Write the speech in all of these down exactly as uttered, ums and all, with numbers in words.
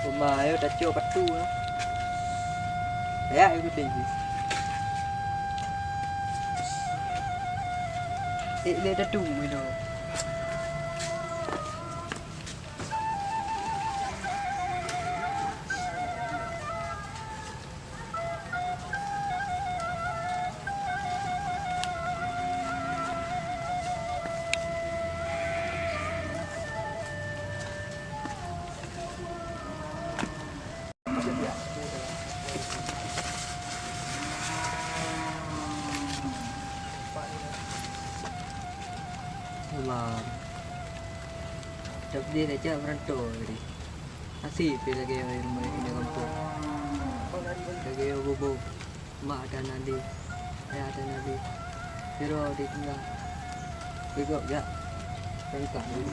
Uma, ayo tacok patu. Ya, ikut lagi. Eh, le tatu mino. Sabar. Tapi dia dah cak merantau tadi. Asyik pih lagèe awai rumoh di gampông. Lagèe bobo. Mak ada nadi, ayah ada nadi. Piro di tinggal. Bigok jak. Pengkak dulu.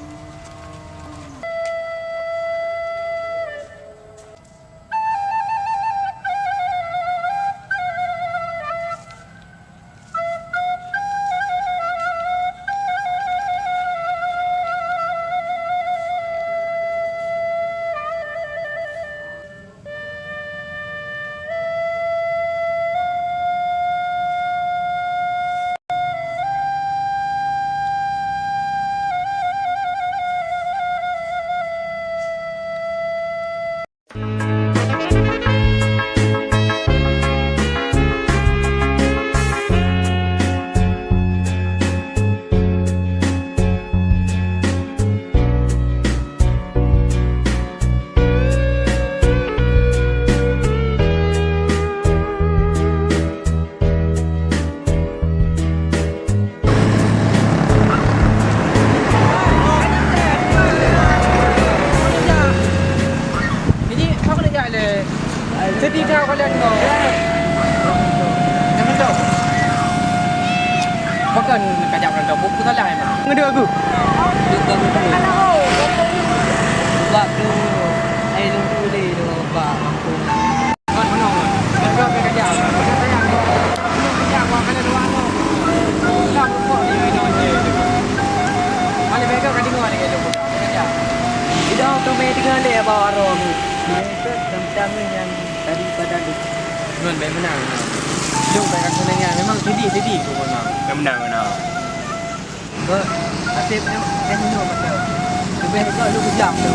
Ini kau kena jak le. Sedih dah kau lihat kau. Jangan tu. Bukan kajak orang tu. Buku salah emang. Ngedok aku. Sebab tu, ai lung tu le tu, bak aku. Idong tu mei tinggal di bawah roh. Mereka tentang yang tadi pada tu. Nun, baik menang. Jom, baik aku nanya. Memang sedih, sedih tu menang. Yang menang, menang. Beuh, nasib em, em nyoe masa. Leubeh keu lu bujang tu.